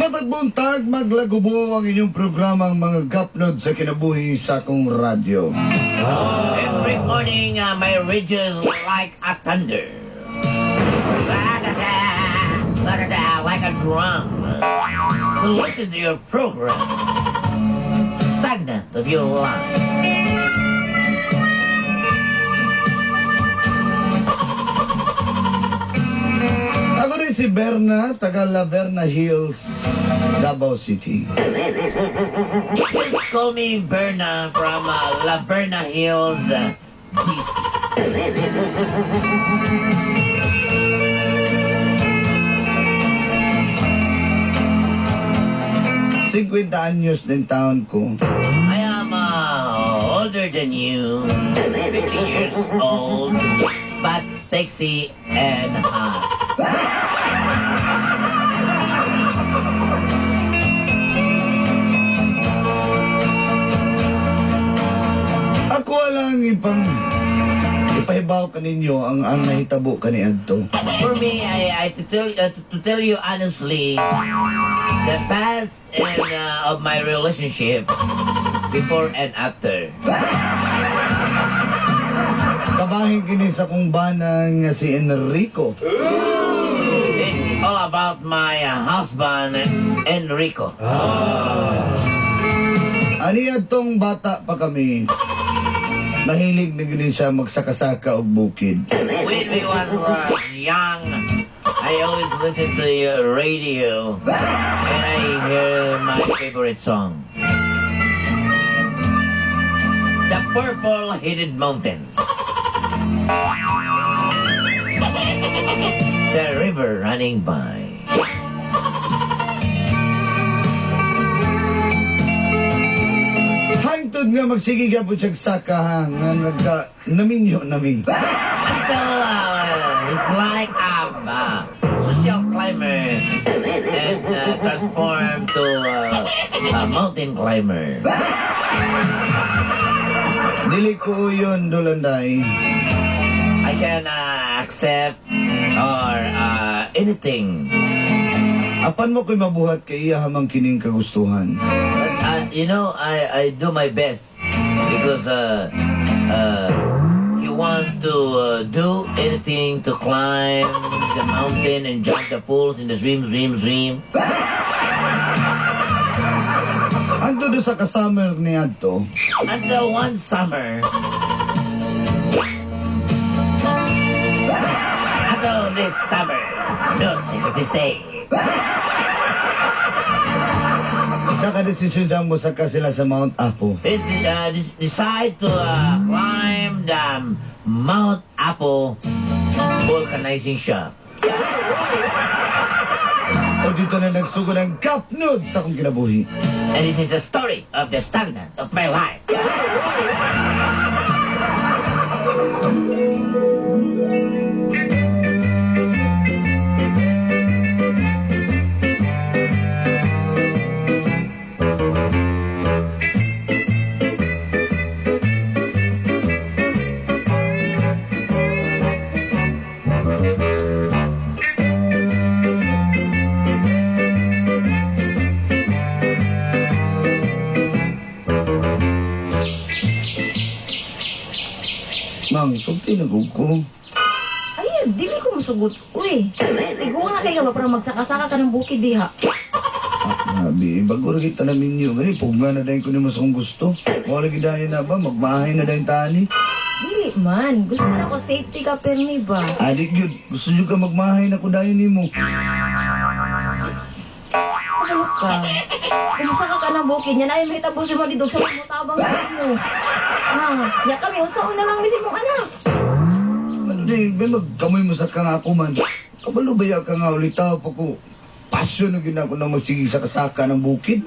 Matag buntag, maglagubo ang inyong programang mga gapnod sa kinabuhi sa akong radyo. Every morning, my ridges like a thunder. Like a drum. To listen to your program. Stagnant of your life. Ako rin si Berna, taga La Verna Hills, Davao City. Just call me Berna from La Verna Hills, DC. 50 anyos din taon ko. I am older than you, 50 years old, but sexy and hot. Ako lang ipahibaw kaninyo ang nahitabo kaniadto. For me, I to tell you honestly, the past and of my relationship before and after. Kabahin kini sa kong banang nga si Enrico. It's all about my husband, Enrico. Ani adtong bata pa kami, mahilig na gini siya magsakasaka og bukid. When we was young, I always listen to the radio and I hear my favorite song. The Purple Headed Mountain. The river running by. Hangtod nga magsige gyapon siya saka ha, nga nagka naminyo nami. Until it's like a social climber and transform to a mountain climber. Dili ko yun, Dulanday. I can accept or anything. Apan mo ko'y mabuhat kay iya hamang kining kagustuhan. But I do my best because you want to do anything to climb the mountain and jump the pools in the swim, swim, swim. Hangtod sa ka-summer ni adto, Until one summer, until this summer, no secret to say. Nakadesisyon siya mosaka sila sa Mount Apo. Is decide to climb the Mount Apo vulcanizing shop. O dito na nagsugod ang gapnod sa akong kinabuhi. And this is the story of the stagnant of my life. Mang, sulti na gud ko. Ay, dili ko musugot. Uy, iguwa na kayo ba para magsakasaka ka ng bukid diha? Ah, grabe, bago ra kita na minyo. Gani, pugna na dayon ko nimo sa kong gusto. Wala gid dayon na ba? Magmahay na dayon tani. Dili man. Gusto man ako safety ka permi ba? Adi gyud, gusto jud ka magmahay na ko dayon nimo. Kabalo ka. Kung musaka ka ng bukid niya, na ay mahitabo siya malidog sa mga tabang sa imo. Ah, ya kami, unsaon na lang ni mong anak. Ano di, may magkamoy mo sa kang ako man. Kabalo ba ya ka nga ulitaw pa ko? Pasyon na gyud ako na magsige sa kasaka ng bukid.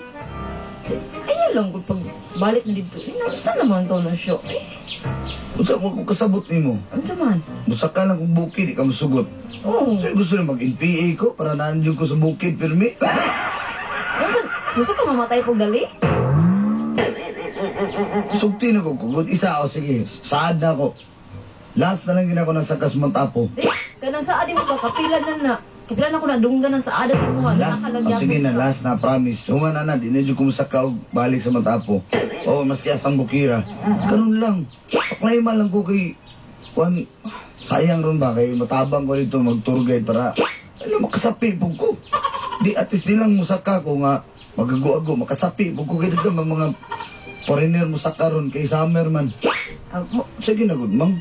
Ay, lang kung pag balik na dito. Eh, saan naman to na siya? Eh, Unsa mo kung kasabot nimo? ano man? Musaka lang kung bukid, di ka musugot. Oo. So, gusto na mag-NPA ko para naandyan ko sa bukid, pirmi. Unsa, gusto ka mamatay pag dali? Sugti na ko, kugod isa o sige, saad na ako. Last na lang gina ko ng sakas Mount Apo. Eh, kanang saad mo ba? Kapila na na. Kapila na ko na dunggan ng saad sa mo. Last, oh, sige na, last na, promise. Human na na, di na dyan kumusaka og balik sa Mount Apo. Oo, maski asang bukira. Ganun lang. Paklaima lang ko kay, kuan, sayang ron ba, kay matabang ko dito mag-tour guide para, ano, makasapi po ko. Di, at least di lang musaka ko nga, magago-ago, makasapi po ko kay dito, mga foreigner musaka ron kay summer man. Ah, mo, Sige na, good mang.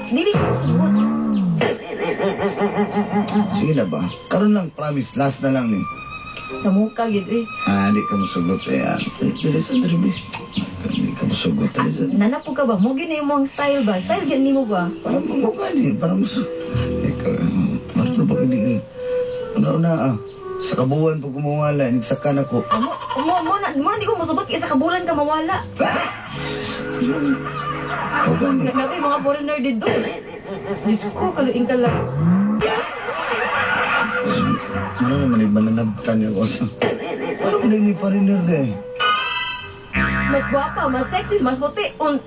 dili ko sugot. Sige na ba? Karon lang, promise, last na lang ni. Sa muka gid eh. Ah, di ka musugot eh. Ah, dili sa dili. Di ka musugot. Dili sa... Nana po ka ba? Mo gid na imong style ba? Style gid nimo ba? Parang mamukha ni. Parang musugot. Ikaw, parang ba hindi ka... Ano na ah. Sa kabuuan po kumawala, nagsakan ako. Mo mo mo na mo na di ko mosugot kay sa kabulan ka mawala. O gani. Nagnabi mga foreigner dito. Diyos ko, kaluing ka lang. Ano naman yung mananabtan niya ko sa... Parang hindi may foreigner na eh. Mas gwapa, mas sexy, mas puti. Un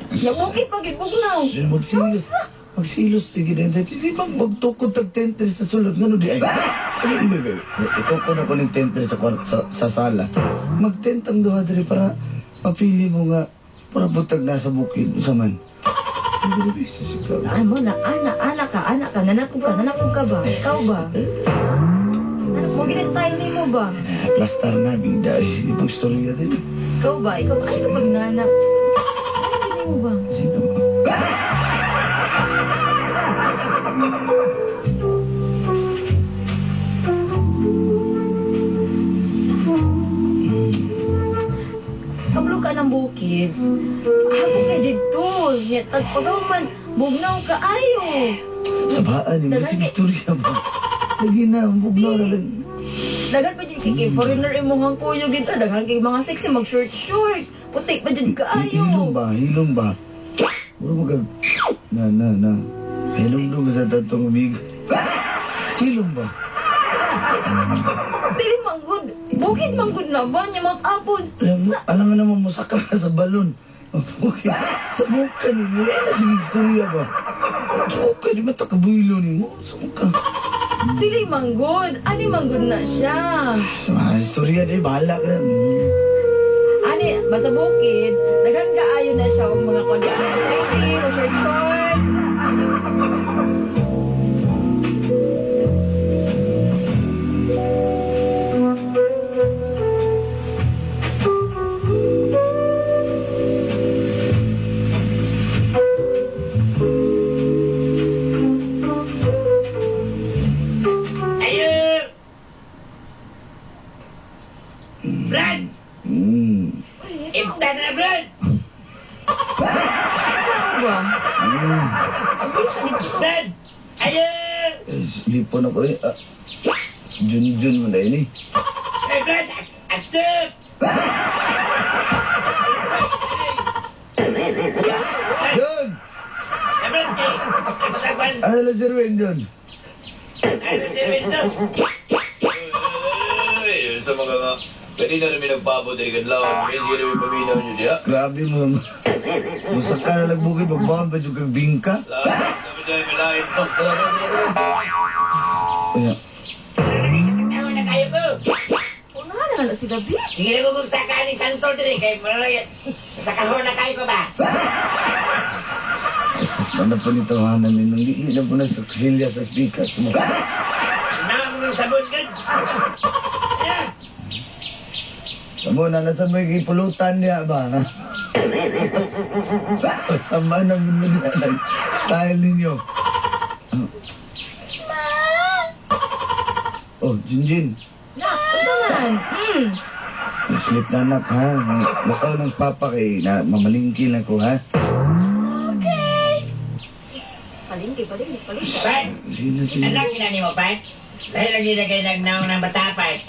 Nabukit pag ibugnaw. Sino magsilos? Magsilos, sige na. Di ba magtukod tag tent sa sulod? Ngano di ay? Ay, ibe, ibe. Itukod ako ng tent sa, sa sala. Magtent ang duha diri para mapili mo nga para butag nasa bukid. Unsa man? Ay, grabe, ikaw. Ay mo na, ana, ana ka, ana ka, nanapog ka, nanapog ka ba? Ikaw ba? Ano mo gina style nimo ba? Ah, Plastar na, bida. Ibang istorya din. Ikaw ba? Ikaw ay kapag nana. Ano gina mo ba? Sino ba? Kablo ka ng bukid. Ako kay dito. Nya tag pagaw man bugnaw ka ayo. Sabaan, yung Daghan sige istorya ba? Lagi na, ang bugnaw na lang. Daghan pa jud kay kay foreigner imong kuyog dito. Daghan kay mga sexy mag short short. Puti pa jud kaayo. Hilom ba? Hilom ba? Puro magag... Na, na, na. Hilom doon sa tatong umig. Hilom ba? Dili manggod. Bukid manggod na ba nya Mount Apo. Alam mo, alam mo naman musaka ka sa balon. Okay. Sa mukha ni mo, eh, nasa istorya ba? Sa di ba takabuilo ni mo? Sa mukha. Dili manggod. Ani manggod na siya. Sa mga istorya, di, bahala ka na. Ani basta bukid, daghan kaayo na siya og mga kwan sexy, o short short. Ayo! Brad! Imtas na, Brad! Ikaw ba? Brad! Ayo! Eh, lipon ako eh. Ah, Jun-jun mo na yun eh. Hey, Brad! Atsup! Jun! Hey, Brad! Kay! Matagwan! Ano na si Erwin, Jun? Ano si Erwin to? Ay, sa mga nga. Pwede na namin nagpabot diri kadlawon. Medyo na namin paminaw nyo diha. Grabe mo naman. Musaka na lang bukid, magbaon pa yung kag bingka. Lahat sa mga malain pa. Kaya, Kasakaw na kayo ko! Unahan na na si David. Sige na kung saka ni Santol diri kay Maroy. Sa kahon na kayo ko ba? Sus, na po nito, hanan ni nang liit na po na sa kusilya sa speaker. Sa mukha. Mga mga sabon gud. Yeah. Tamo na, nasa may gipulutan niya ba? Sama na mo niya ng style ninyo. Oh, Jinjin. Na, unsa man? Sleep na anak ha. Lakaw ng papa kay na mamalingki lang ko ha. Palingki, palingki, palingki. Pat, Sino sino? anak ina nimo, Pat. Lahi lagi na kay nagnaong ng bata, Pat.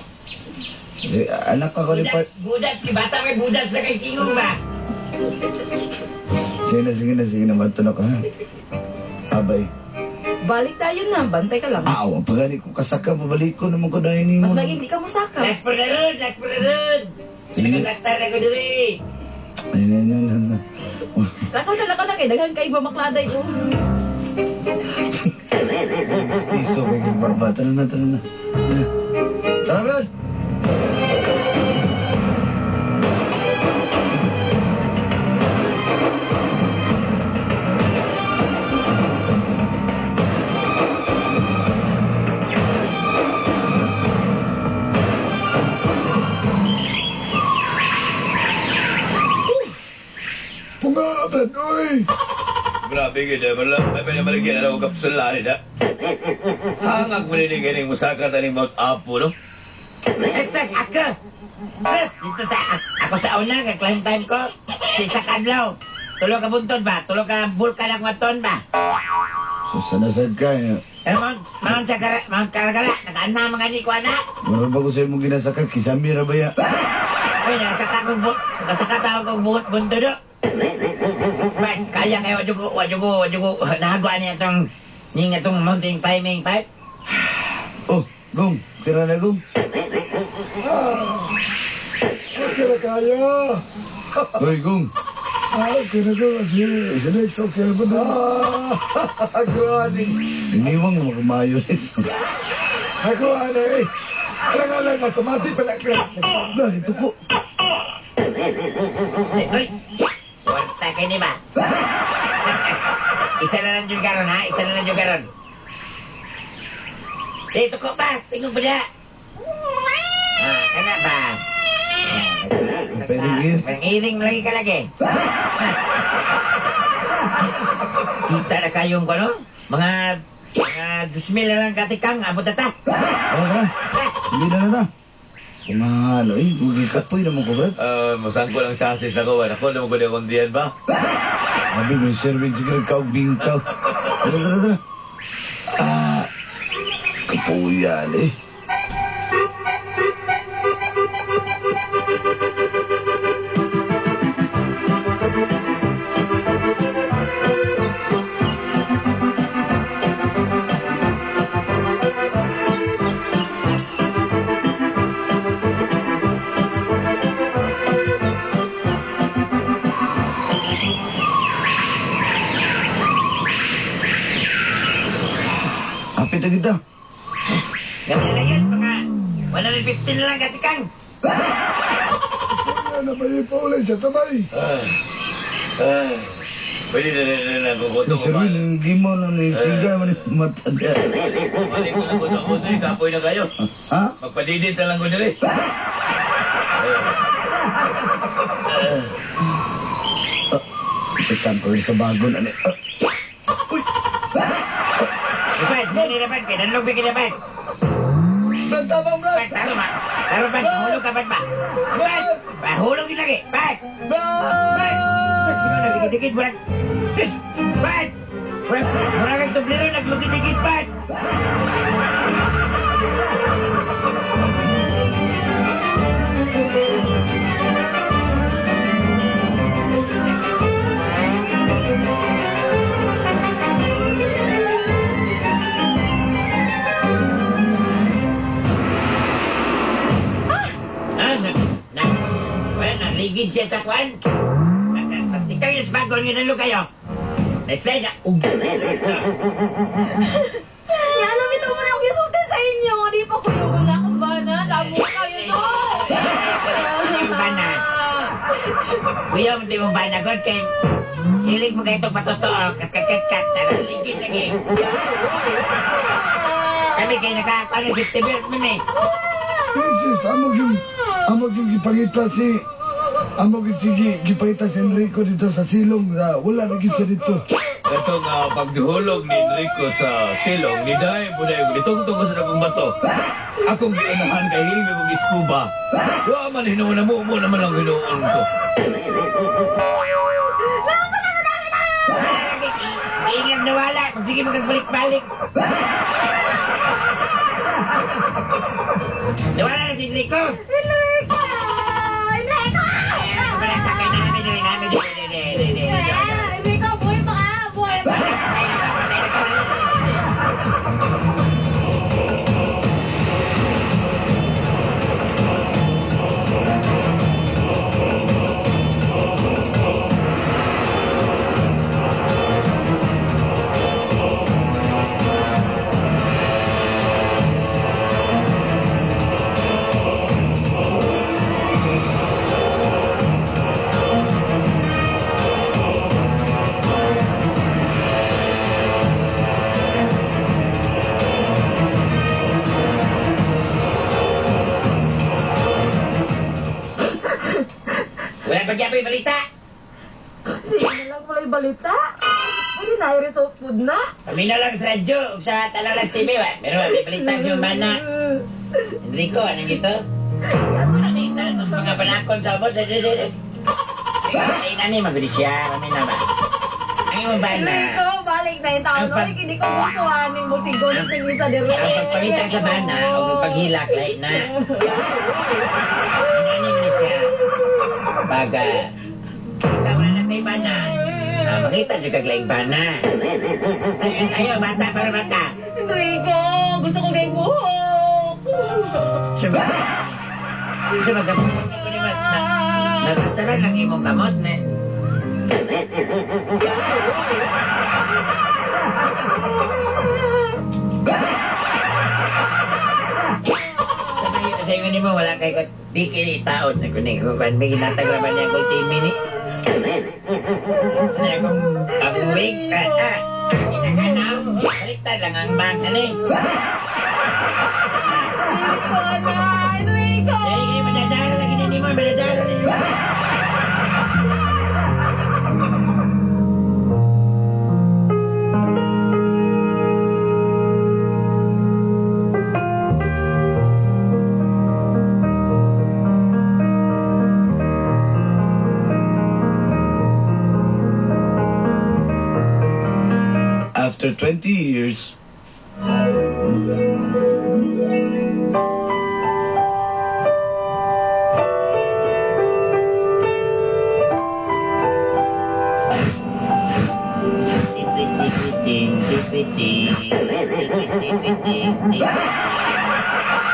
Anak ako ni Part. Budas, budas, bata may budas na kay Kingong ba? Sige na, sige na, sige na. Mato na ka, ha? Abay. Balik tayo na, bantay ka lang. Aw, ang pagani ko kasaka, pabalik ko naman ko dahil ni mo. Mas lagi hindi ka musaka. Last for the road, last for the road. Sige. Nagkastar na ko diri. Ay, ay, ay, ay, ay. Lakaw na, lakaw na kay daghan kay mamakladay oh. Piso kay baba. Tara na, tara na. Tara, Brad! Punga, Brad, oy! Grabe gid eh, wala may pinabaligyan na ako kapsula ni da. Hangag mo ni ganing musaka taning Mount Apo no. Estas ako. Tres, dito sa ako sa una kay climb time ko. Sa isa ka adlaw. Tulo ka buntod ba? Tulo ka bulkan ang maton ba? So, sanasad ka eh. Pero Mount sa Kara, Mount Karagara, nakaana mga ni ko ana. Meron ba ko sa imong ginasaka? Kisamira ba ya? Uy, nakasaka tao kong buntod do. Ba, kaya kayo wadyo ko, nahaguan niya itong, ning itong mountain climbing pipe. Oh, Gong. Tira na, Gong. Okay na kayo. Hoy, Gong. Ah, okay na ko. Si Rex, okay na ba na? Ako, ani. Iniwang mo kumayo. Ako, ani. Alang-alang, nasa mati pala. Lah, ito ko. Ay, uy! Kwarta kayo ni ba? Isa na lang dyan karon, ha? Isa na lang dyan karon. Eh, tuko pa! Tingog pa niya! Ah, kana ba? Peringin. Pengiring lagi ka lagi. Kita na kayong ko, no? Mga 2,000 na lang katikang, abot na ta. Tara, tara. Sige na na ta. Kumalo eh. Magkikapoy naman ko, Brad. Masangko lang chances na ko. Ako naman ko na akong diyan ba? Abi, may serving siguro ka og bingkaw. Tara, tara, tara. Ah, kapuyan eh. Apit na kita. Gamay na yun, mga 150 na lang katikang. Wala na ba yung paulay sa tabay? Pwede na na na kukuto ko ba? Sir, gimo na ni siga man yung mata niya. Balik ko lang kuto ko sa'yo, kapoy na kayo. Ha? Magpadidit na lang ko dali. Tikang ko sa bago na ni. Uy! Ipan, hindi na ban, kay nanlog ba kinaban? Brad, tabang, Brad! Ban, taro ba? Taro ban, hulog ka ban ba? Ban! Ba, hulog yun lagi! Ban! Brad! Nagdikit-dikit, murag... Sus! Ban! Murag, murag ang tublero, naglugit-dikit, ban! Ah, na, wala, naligid siya sa kwan. Ikaw yung bago nga nalo kayo. Next slide na. Yan, ito mo na ako isulti sa inyo. Di pa kuyugon na akong bana. Lamo kayo to. Yung bana. Kuya, hindi mo bana, God, kay hilig mo kayo itong patotoo. Kat, kat, kat, kat. Naligid lagi. Kami kayo nakakuha ng safety belt man eh. Princess, amog yung gipangita si amog yung sige gipangita si Enrico dito sa silong. Wala na gid siya dito. Ito nga paghulog ni Enrico sa silong, ni Dae po na ditungtong ko sa dakong bato. Akong giunahan kay hiling mo kong iskuba. Wa man hinuon na mo, mo naman ang hinuon ko. Ingat nawala. Sige magagbalik-balik. Nawala na. si Enrico. Enrico! Enrico! Wala sa kay namin diri namin diri diri diri. Enrico, buhay pa ka! Buhay pa ka! Wala pa gyapon balita. Sige na lang pala'y balita. Pwede na, i-result food na. Kami na lang sa radyo ug sa Talalas TV wa. Pero may balita si Umana. Enrico, anong gito? Ano ni talos mga panakon sa ubos. Ay, nani magudi siya. Kami na ba? Ang imong bana. Enrico, balik na yung taon. Ang pag- Uy, hindi ko gusto aning mo siguro ng isa diri. Ang pagpangita sa bana o ang paghilak lahi na. Ano ni siya? Baga. Kita wala na kay bana. Ah, makita jud kag laing bana. Ay, ayo bata para bata. Enrico, gusto ko kay buhok. Sumag. Sumag. Nagtara lang imong kamot ne. Sa inyo nimo wala kay kot di kini taon na kuning kung kan may ginatag ra ba niya kung timi ni. Niya kung ang wig kita ka na. Baliktad lang ang basa ni. Enrico na, Enrico. Dali kayo madadala lagi ni mo madadala ni mo. After 20 years,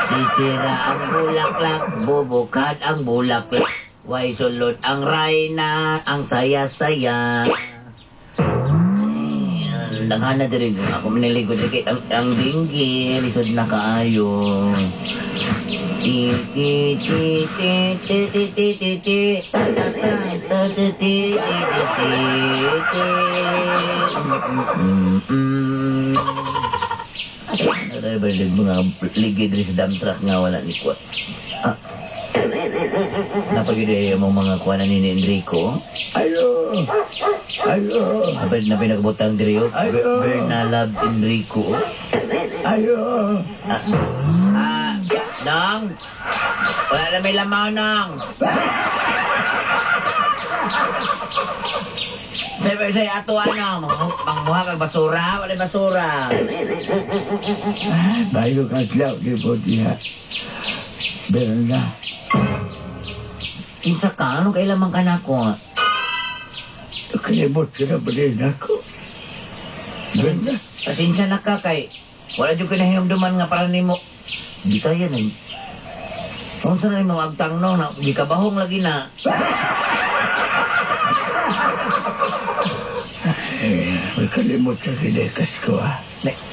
Sisira ang bulaklak, bubukad ang bulaklak. Way sulod ang rayna, ang saya-saya. Ay, daghan na diri ako maniligo diri kay ang dinggi lisod na kaayo. Ti ti ti ti ti ti ti ti ti ta ta ta ta ti ti ti ti ti. Aray ba yung mga ligid rin sa dump truck nga wala ni Kuat. Ah. Napagid ay mong mga kuha na ni Enrico. Ayo! Ayo! Abad na pinagbutang diri oh. Ayo. Bernalab Enrico. Ayo! Ah, Nong. Wala na may lamaw, Nong. Say, say, ato ano, pangmuha kag basura, wala basura. Bayo ka adlaw di po diha. Berna. Kinsa ka, anong kailaman ka na ako? Kalimot ka na ba din ako? Berna. Pasensya na ka kay wala jud ko nahinumduman nga para nimo. Di kaya na. Unsa na imong agtang no, na di ka bahong lagi na. Eh, kalimot sa kinekas ko ah.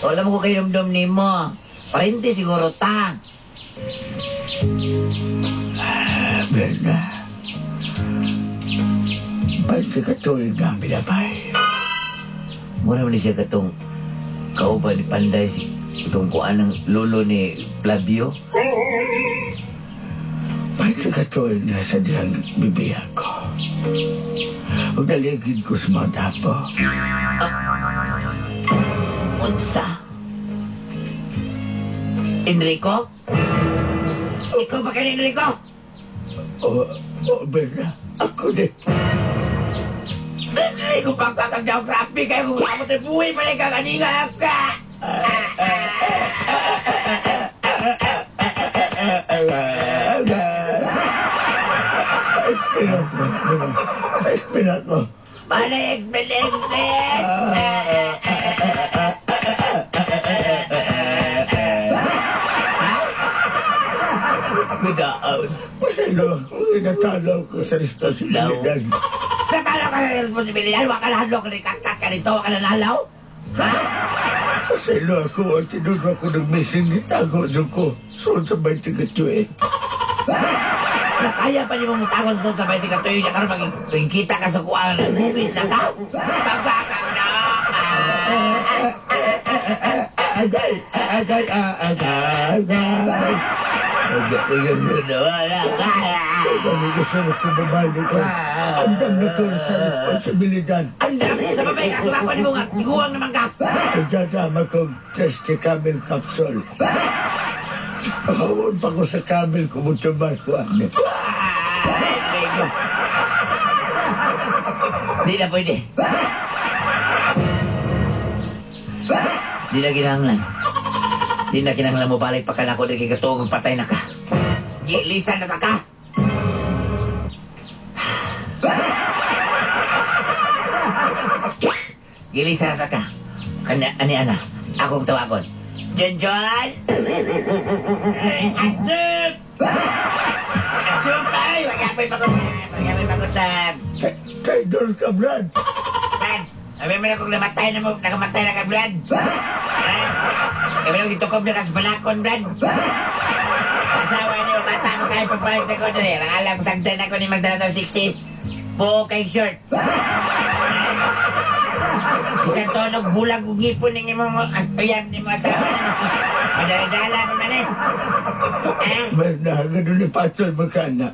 Wala mo ko kahinumdum nimo. Parente siguro ta. Berna. Pwede ka tuloy na binabay. Mura man ni siya katong kauban ni Panday si itong kuan ng lolo ni Flavio. Pwede ka tuloy na sa diyang bibiya ko. Huwag naligid ko sa mga dapo. Unsa? Enrico? Ikaw ba kani Enrico? O, o, Berna. Ako din. Enrico, pagkakag-geography kayo kung ako tayo buhay pa rin kakanila ka! Ah, ah. Explain ako. Explain ako. Paano explain, explain? Kudaon. Pasalo ako. Natalo ko sa responsibilidad. Natalo ka sa responsibilidad, wa ka nahadlok ni kakak ka nito, wa ka nanalaw? Ha? Pasalo ako. Ang tinuro ako ng missing. Itago dyan ko. Soon sa 22 eh. Nakaya pa ni mo mutagon sa sabay di katuyo niya karon magkita ka sa kuang na movies na ka? Pagkakang na! Agay! Agay! Agay! Agay! Kami gusto na ko babalik ko. Andam na ko sa responsibilidad. Andam! Sa babay ka sa ni mo nga, tiguang naman ka! Nagdadama kong thirsty camel capsule. Hawon pa ko sa camel kumutumar ko ano. Ay, medyo. Di na pwede. Di na kinahanglan. Di na kinahanglan mo balik pa ka na ako di kay katuog patay na ka. Gilisan na ta ka. Gilisan na ta ka. Kana ani ana. Akong tawagon. Junjun! Atsup! Atsup! Ay, magyapay pa ko. Magyapay pa ko sa Traidor ka, Brad. Brad, sabi mo na kung namatay na mo, nakamatay na ka, Brad. Ha? Sabi mo, gitukob na ka sa balakon, Brad. Asawa niyo, bata mo kayo pagbalik na ko dali. Ang alam, sagdan ako ni Magdala ng 60. Buo kay short. Isang tonog bulag ug ngipon ning imong aspayab ni mo asawa. Madala-dala pa man eh. Eh? May nahagano ni Pastor Magkana.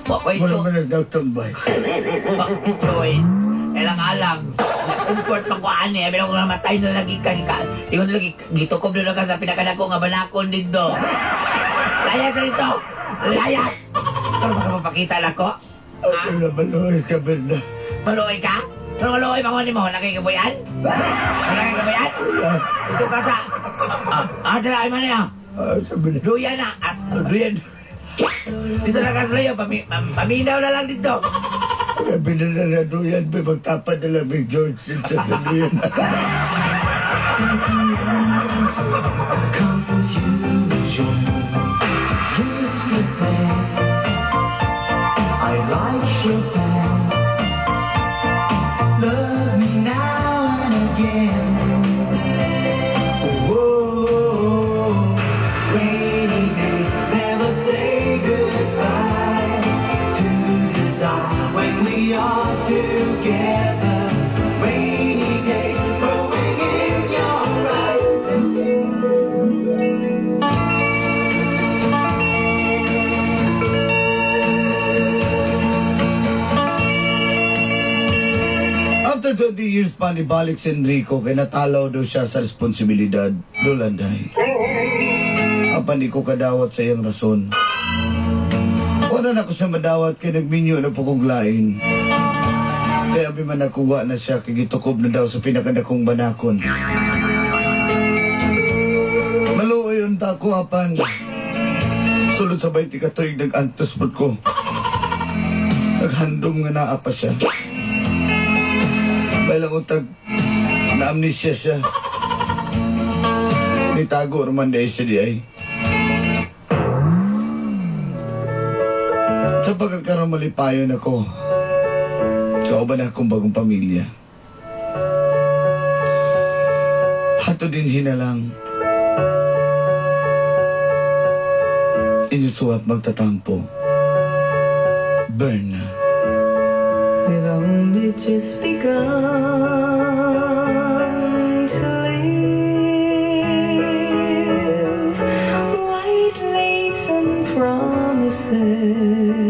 Wa ko'y Wala man nagtumbay. Choice. Ilang alam. Comfort man ko ani. Abi ko namatay na lagi ka. Ingon lagi gitukob na lang ka sa pinakadako nga balakon dito. Layas na dito. Layas. Pero baka mapakita na ko. Ako na maluhay ka, Berna. Maluoy ka? Pero maluoy pa ko ni mo. Wala kay kabuyan? Wala kay kabuyan? Wala. Ito ka sa dala ay man niya. Ah, sabi na. Duyan na. At duyan. Dito na ka sa layo. Paminaw na lang dito. Sabi na na na duyan, may magtapad na lang may George sa duyan. Confusion. Used to say I like Chopin. Love me now and again. Whoa, rainy days never say goodbye to desire when we are together. Rainy days growing in your eyes. After 20 years pa ni balik si Enrico kay natalaw daw siya sa responsibilidad. Dulanday. Apan di ko kadawat sa iyang rason. Wala na ko siya madawat kay nagminyo na po kong lain. Kaya abi man nakuha na siya kay gitukob na daw sa pinakadakong banakon. Maluoy unta ko apan. Sulod sa 20 katuig nag-antos pod ko. Naghandom nga naa pa siya. Bailang utag na amnesia siya. Nitago raman dahil siya di ay. Sa pagkakaroon malipayon ako, kauban akong bagong pamilya. Hato din hinalang. Inyo suwat magtatampo. Berna. We've only just begun to live. White lace and promises.